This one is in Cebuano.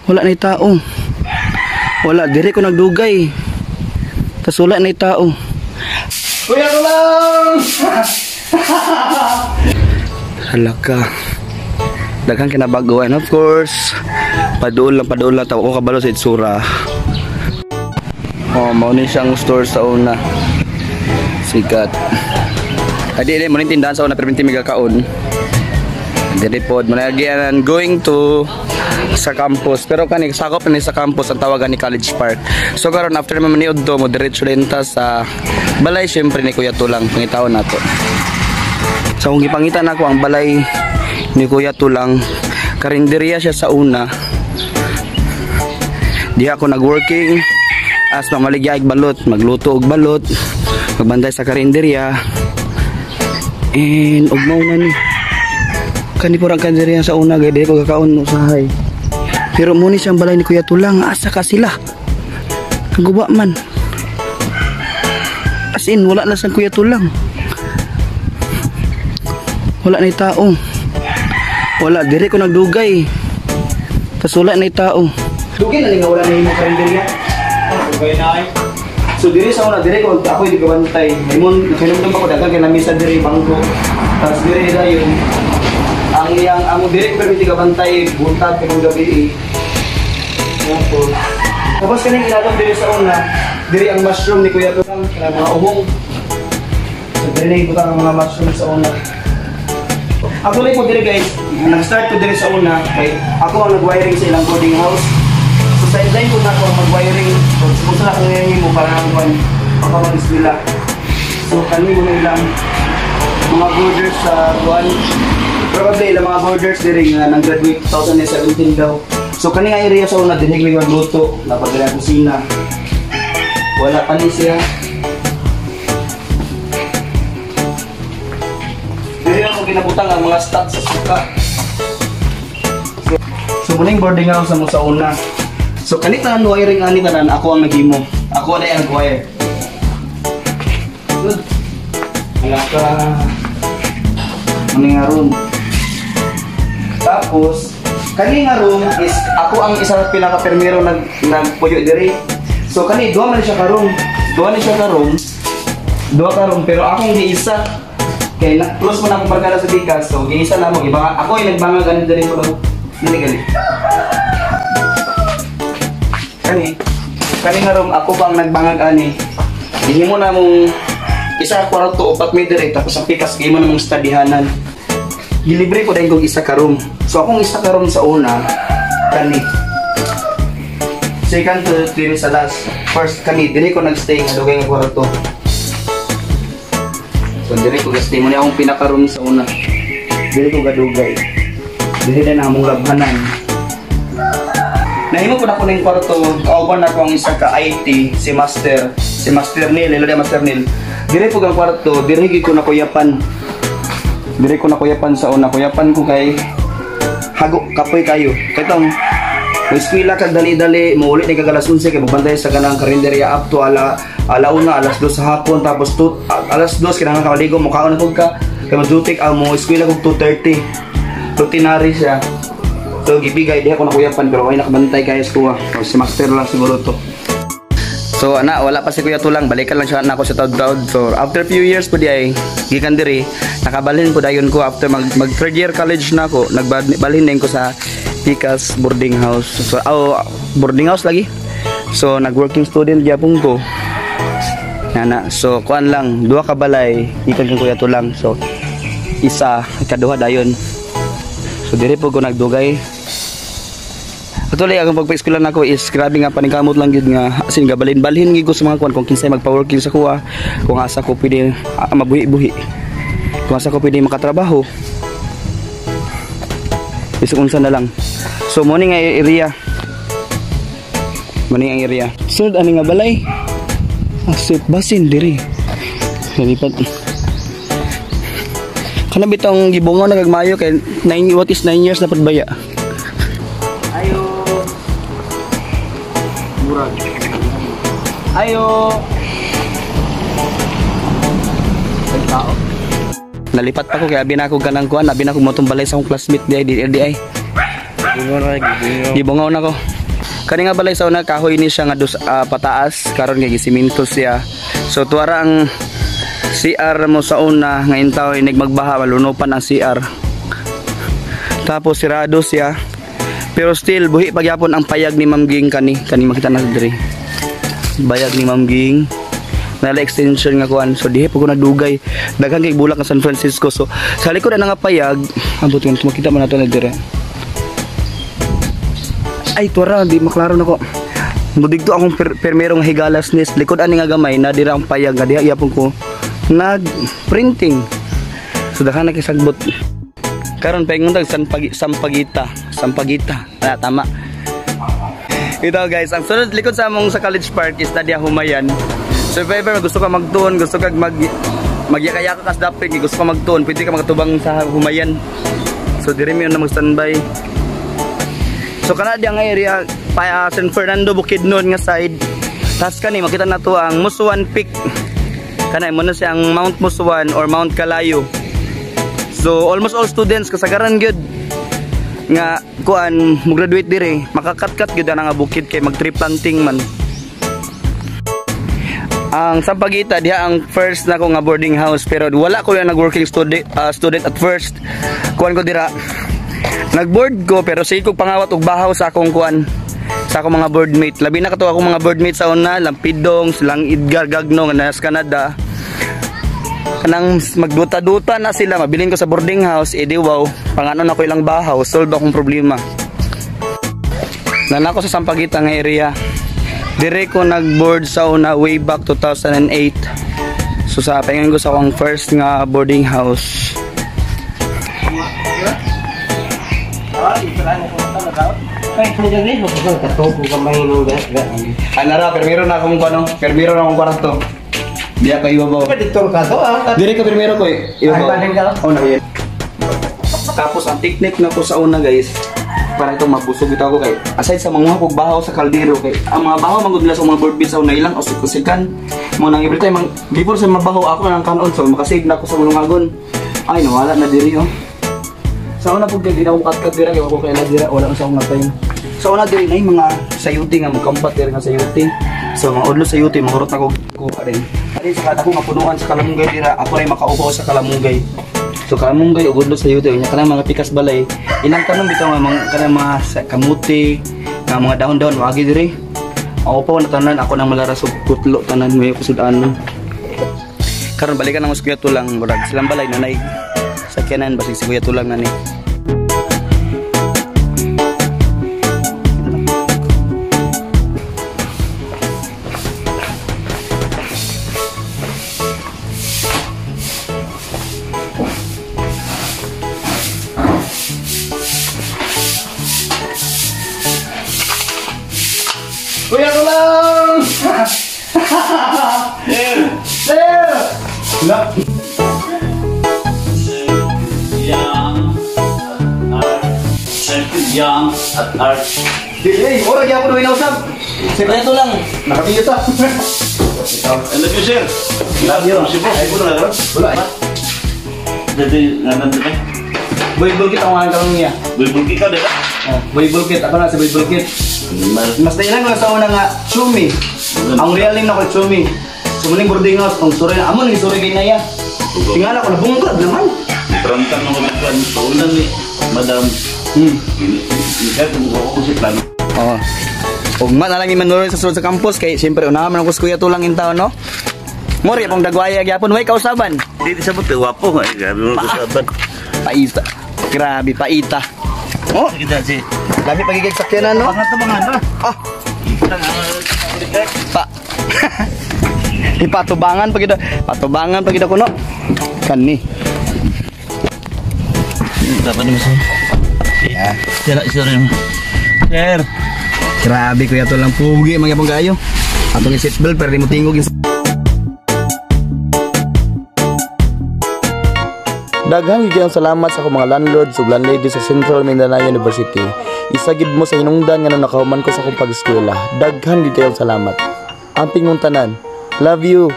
Wala na tao. Wala, dire ko nagdugay. Tas wala na tao. Kuya Tulang! Hala ka. Daghang kinabago, and of course, paduol lang tawo ko kabalo sa itsura. Oh, mao ni siyang store sa una. Sikat. Adi di mo ni tindahan sa una pero minti kaon. Dili pod mo na going to sa campus, pero kani sakop ni sa campus, ang tawagan ni College Park. So karon, after man maniud do mo, diretso din ta sa balay syempre ni Kuya Tulang, pangitaon nato. So kung gipangita nako ang balay ni Kuya Tulang, karinderya siya sa una. Di ako nag-working as mamaligya og balot, magluto og balot, magbantay sa karinderya. And ug mao na ni. Kani po ang karinderya sa una, gay di ko kakaon usahay. Pero mao ni siyang balay ni Kuya Tulang, asa ka sila? Guba man. As in, wala na siyang Kuya Tulang. Wala na tao. Wala, dire ko nagdugay. Tas wala na tao. Dugay na ni nga wala na imong karinderya. Dugay na ay. So dire sa una, dire ko ako hindi ko bantay. Himon nakahinumdum ako, daghan kay lamisa dire, bangko. Tas dire dayon ang iyang ang dire ko permiti ka bantay buntag kay gabi eh. Tapos tapos kaning ilalom dire sa una, dire ang mushroom ni Kuya Tulang, kanang mga uhong. So dire na ibutang ang mga mushroom sa una. Actually po dire guys, nag-start ko dire sa una kay ako ang nag-wiring sa ilang boarding house. So sideline ko na ako ang mag-wiring. So kung sa akong ngayon mo para ang kwan ako mag-eskwela. So kani mo na ilang mga boarders sa kuan. Probably ilang mga boarders dire nga nang graduate 2017 daw. So kani nga area sa una, dinhi may magluto, napadala ang kusina. Wala pa ni siya. Diri ako ginabutang ang mga stock sa suka. So muning boarding house mo sa una. So kani tanan wiring ani tanan ako ang naghimo. Ako na ang wire. Good. Wala ka. Muni nga room. Tapos kani nga room is ako ang isa sa pinaka-permero nagpuyo diri. So kani duha man siya ka room. Duha ni siya ka room. Duha ka room pero akong giisa. Kay na close man akong barkada sa Bikas, so giisa na mo iba ako ay nagbangag ani diri ko daw. Dili gali. Kani kani nga room ako pa ang nagbangag ani. Gihimo na mong isa ka kwarto, upat mi diri, tapos ang pikas gihimo na mong studyhanan. Gilibre ko dahil kong isa ka room. So akong isa ka room sa una kani. Second to diri sa last. First kani diri ko nagstay nga dugay nga kwarto. So diri ko gastay mo ni akong pinaka-room sa una. Diri ko gadugay. Diri na among labhanan. Nahimo ko na ko ning kwarto, kauban na ko ang isa ka IT, si Master, si Master Neil, hello Master Neil. Diri po ang kwarto, diri gid ko nakuyapan. Diri ko nakuyapan sa una, kuyapan ko kay hago kapoy kayo. Katong eskwela kag dali-dali, muuli ni kag alas 11 kay magbantay sa kanang karinderya up to ala una, alas 2 sa hapon, tapos alas 2 kinahanglan ka maligo, mukaon na pud ka kay mag-duty ka, mo eskwela kog 2:30. Routinary siya. So gibigay diha ko nakuyapan pero ay nakabantay kayo sa kuha. O, si Master lang siguro to. So ana, wala pa si Kuya Tulang, balikan lang siya nako sa taud-taud. So after few years po di ay gikan diri, nakabalhin po dayon ko after mag third year college na ako, nagbalhin din ko sa Pikas boarding house. So oh, boarding house lagi. So nag-working student gyapon ko. Nana, so kuan lang, duha ka balay gikan kang Kuya Tulang. So isa, ikaduha dayon. So diri po ko nagdugay. Actually, ang pagpa-eskwela nako is grabe nga paningkamot lang gyud nga as in gabalhin-balhin gyud ko sa mga kuan kung kinsay magpa-working sa kuha, kung asa ko pwede mabuhi-buhi. Kung asa ko pwede makatrabaho. Bisag unsa na lang. So mo ni nga area. Mo ni ang area. Sud ani nga balay. Asip basin diri. Nalipat. Kana bitong gibungaw na kag mayo kay 9, what is 9 years na pud baya. Ayo. Murag. Ayo. Tao. Nalipat pa ko kay abi na ako ganang kuan, abi na ako motong balay sa akong classmate di ay di ay. Gibungaw na ko. Kani nga balay sa una, kahoy ni siya nga dos, pataas, karon kay gisiminto siya. So tuara ang CR mo sa una nga intaw inig magbaha, malunopan ang CR. Tapos sirado siya. Pero still buhi pagyapon ang payag ni Ma'am Ging kani, kani makita na diri. Bayag ni Ma'am Ging. Nala extension nga kuan. So dihi pud ko nagdugay. Daghan kay bulak ng San Francisco. So sa likod na nga payag, ambot nga makita man nato na diri. Ay, tuwara, di maklaro na ko. Mudigto akong permerong higalas nis. Likod ani nga gamay na dira ang payag nga diha yapon ko nag-printing. So daghan na kay sagbot. Karon paingon tag Sampagita, Sampagita. Ah, tama. Ito guys, ang sunod likod sa among sa College Park is na diha Humayan. So if ever gusto ka magtuon, gusto ka magyaka-yaka ka sa dapig, gusto ka magtuon, pwede ka magatubang sa Humayan. So diri mi na mag-standby. So kana diya nga area pa, San Fernando Bukidnon nga side. Tas kani makita na to ang Musuan Peak. Kana mo na siya ang Mount Musuan or Mount Kalayo. So almost all students kasagaran gyud nga kuan mo graduate dire, makakatkat gyud ana nga bukid kay mag tree planting man. Ang Sampaguita diha ang first na ko nga boarding house, pero wala ko yung nag-working student, student at first. Kuan ko dira. Nagboard ko pero sige kog pangawat og bahaw sa akong kuan, sa akong mga boardmate. Labi na kato akong mga boardmate sa una, Lampidong, silang Edgar Gagno nga nasa Canada. Kanang magduta-duta na sila, mabilin ko sa boarding house, edi wow, pangano na ko ilang bahaw, solve akong problema. Nana ko sa Sampaguita nga area. Dire ko nagboard sa una way back 2008. So sa pengen ko sa akong first nga boarding house. Anara, permiro na akong kuno, permiro na akong kwarto. Diya kayo ibabaw. Dire ko permiro ko eh. Ibabaw. Oh, na yan. Tapos ang technique na ko sa una guys, para itong mabusog ito ako kay aside sa mga kog bahaw sa kaldero kay ang mga bahaw manggod nila sa mga board sa una ilang usik-usikan mo nang every time before sa mabaho ako nang kanon, so makasave na ako sa mulungagon. Ay nawala na diri oh. Sa una pug di na ako katkat dira kay ako kaila dira, wala sa akong time. Sa una diri na mga sayuti nga mokampat diri nga sayuti. So mga udlo sayuti mahurot na ko kuha rin. Ari sa kada ko nga punuan sa kalamungay dira, ako ray makaupo sa kalamungay. So kalamungay ug udlo sayuti unya kanang mga pikas balay. Ilang tanom bitaw nga mga kanang mga kamuti, nga mga dahon-dahon wagi diri. Ako pa na tanan ako nang malaras og kutlo tanan may kusud-anon. Karon balikan ang Kuya Tulang, murag silang balay nanay sakyanan basig si Kuya Tulang nani. Kuya Tulang! Sir! Sir! Young at art. Young at art. Hey, ora gyapon way nausab. Sekreto lang. Nakatiyo ta. I love you, sir. Love you. Ay, wala na Wala. Dati, nandan ka. Boy Bulkit ang mga karon niya. Boy Bulkit ka, di ba? Oh, Boy Bulkit. Ako na si Boy Bulkit. Mas dailan ko na sa una nga, Chumi. Ang real name na ko, Chumi. So, muling boarding house, ang suroy na. Amo, nang suroy kay Naya. Tingala ko, nabungkad naman. Tarantang ng mga plan. Ni Madam. Ko si plano. Oo. Ugma na lang imanuloy sa sulod sa campus kay siyempre unahan man ako sa Kuya Tulang in town, no? Mori pong dagwaya gyapon way kausaban. Di sa buti wapo ay grabe mo kausaban. Paita. Grabe paita. Oh, kita si. Lami pagigig sakyanan, no? Pangat mga ano. Ah. Pa. Ipatubangan pag ito. Patubangan pag ito kuno. Kani. Dapat naman sir. Yeah. Sir, sir. Sir. Grabe Kuya Tulang pugi mga pong kayo. Atong seatbelt pero di mo tingog yung. Daghang gyud salamat sa akong mga landlords ug landlady sa Central Mindanao University. Isa gid mo sa hinungdan nga nakahuman ko sa akong pag-eskwela. Daghan gid kayong salamat. Amping mong tanan. Love you.